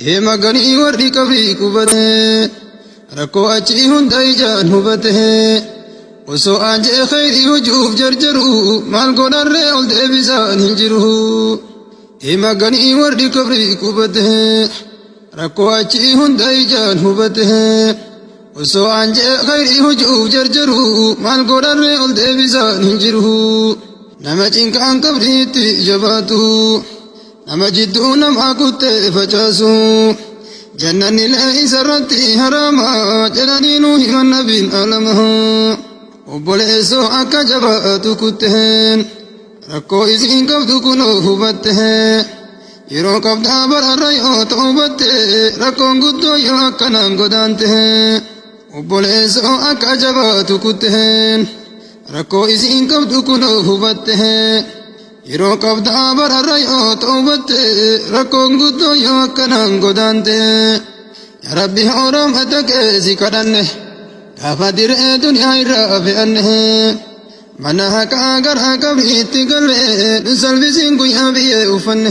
Maganii warri qabrii qubate rakkoo achii hunda ijaan hubate osoo aan jee khayrii hujuuf jarjaru maal godharree ol deebisaan hin jiru. Maganii warri qabrii qubate rakkoo achii hunda ijaan hubate osoo aan jee khayrii hujuuf jarjaru maal godharree ol deebisaan hin jiru. Nama cinqaan qabriitti jabaatu. Nama jidduu namaa kuttee facaasu jannanni isarratti haraama jedhanii nu himan nabiin alama. Obboleessoo akka jabaatu kutteen rakkoo isiin qabdu kunoo hubatte yeroo qabdaa bararra yoo ta'ubatte rakkoon guddoo yoo akkanaan godaante. Obboleessoo akka jabaatu kutteen rakkoo isiin qabdu kunoo hubatte yeroo qabdaa bararra yoo ta'ubatte rakkoon guddoo yoo akkanaan godaante. Yaa Rabbi rahmata kee si kadhanne gaafa diree duniyaa irraa fe'anne mana haqaa gara qabriitti galle nu salphisiin guyyaa biyyee uffanne.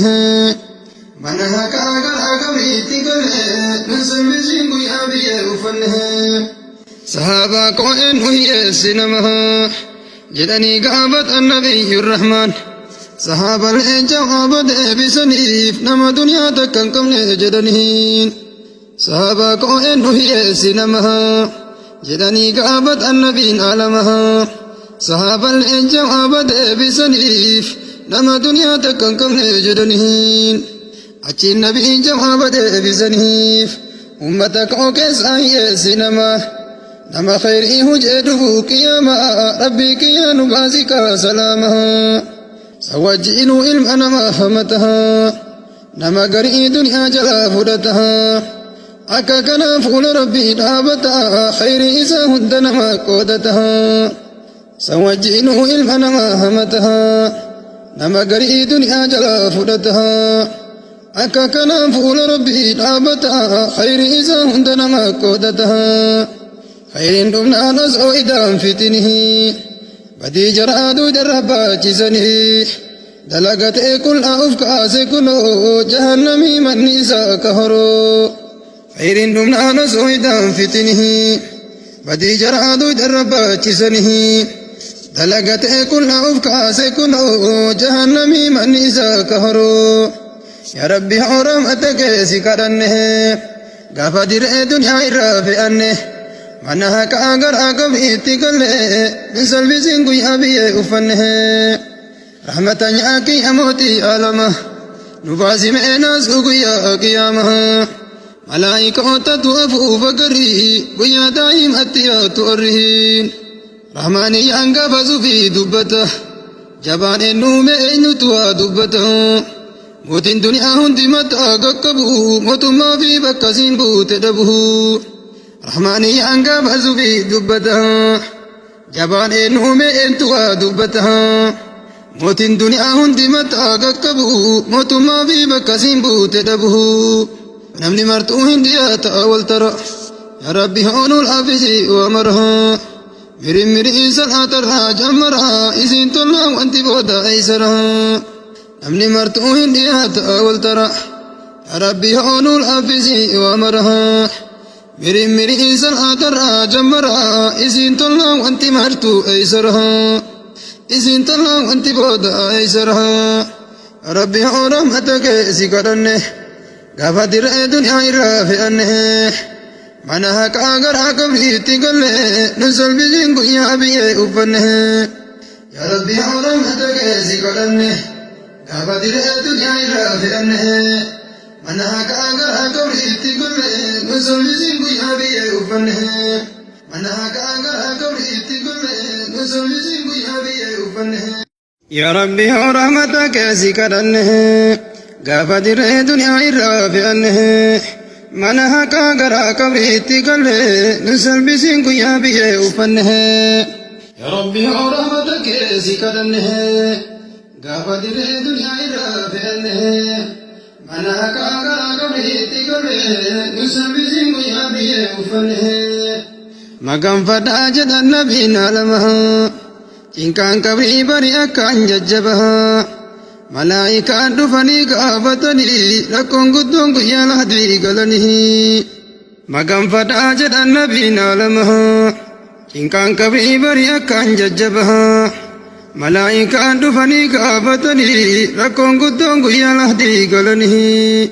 Mana haqaa gara qabriitti galle nu salphisiin guyyaa biyyee uffanne. Sahaabaa koo eenyu hiyyeessi nama jedhanii gaafatan nabiyyu rahmaan. Sahaabalee jawaaba deebisaniif nama duniyaa takka hin qabne jedhaniin. Sahaabaa koo eenyu hiyyeessi nama jedhanii gaafatan nabiin alama. Sahaabalee jawaaba deebisaniif nama duniyaa takka hin qabne jedhaniin. Achiin nabiin jawaaba deebisaniif ummata koo keessaa hiyyeessi nama. Nama khayrii hujee dhufuu qiyaamaa rabbii kiyyaa nu baasikaa salaama. Sawajjiinuu ilma namaa hamata nama garii duniyaa jalaa fudhata akka kanaa fuula rabbii dhaabata khayrii isaa hunda nama qoodata. Sawajjiinuu ilma namaa hamata nama garii duniyaa jalaa fudhata akka kanaa fuula rabbii dhaabata khayrii isaa hunda nama qoodata. Khayriin dhumnaan osoo idaan fitinihi badii jaraa duudarra baachisanii dalagatee qullaa uf kaase kunoo jahannamii manni isaa ka horoo. Khayriin dhumnaan osoo idaan fitinihi badii jaraa duudarra baachisanii dalagatee qullaa uf kaase kunoo jahannamii manni isaa ka horoo. Yaa Rabbi rahmata kee si kadhanne gaafa diree duniyaa irraa fe'anne mana haqaa gara qabriitti galle hin salphisiin guyyaa biyyee uffanne. Rahmata nyaaqii mootii alama nu baasimee naasuu guyyaa qiyaama. Malaayikootatu afuufa garii guyyaa daa'imatti yaatu arriin. Rahmaaniyyaan gaafa sufii dubbata jabaan eenyuume eenyutu haa dubbata. Mootiin duniyaa hundi mataa qaqqabu mootummaa fi bakka siin buute dhabu. Rahmaaniyyaan gaafa sufii dubbata jabaan eenyuume eenyutu haa dubbata. Mootiin duniyaa hundi mataa qaqqabu mootummaa fi bakka siin buute dhabu. Namni martuu hin dhiyaata wal tara. Yaa Rabbi hoonul hafisi wa marha. Miri miri salaatarraa jammara isiin tollaa wanti booda eeysara. Namni martuu hin dhiyaata wal tara. Yaa Rabbi hoonul hafisi wa marha. Miri miri salaatarraa jammara isiin tollaa wanti martuu eeysara. Isiin tollaa wanti booda eeysara. Yaa Rabbi rahmata kee si kadhanne gaafa diree duniyaa irraa fe'anne mana haqaa gara qabriitti galle nu salphisiin guyyaa biyyee uffanne. Yaa Rabbi rahmata kee si kadhanne gaafa diree duniyaa irraa fe'anne mana haqaa gara qabriitti galle nu salphisiin guyyaa biyyee uffanne. Mana haqaa gara qabriitti galle nu salphisiin guyyaa biyyee uffanne. Yaa Rabbi rahmata kee si kadhanne gaafa diree duniyaa irraa fe'anne mana haqaa gara qabriitti galle nu salphisiin guyyaa biyyee uffanne. Yaa Rabbi rahmata kee si kadhanne gaafa diree duniyaa irraa fe'anne mana haqaa gara qabriitti galle nu salphisiin guyyaa biyyee uffanne. Maganfadhaa jedhan nabiin alama. Cinqaan qabrii bari akkaan jajjaba. Malaa'ikaan dhufanii gaafatanii rakkoon guddoon guyyaa lahdii galanii. Maganfadhaa jedhan nabiin alamaa. Cinqaan qabii bari akkaan jajjabaa. Malaa'ikaan dhufanii gaafatanii rakkoon guddoon guyyaa lahdii galanii.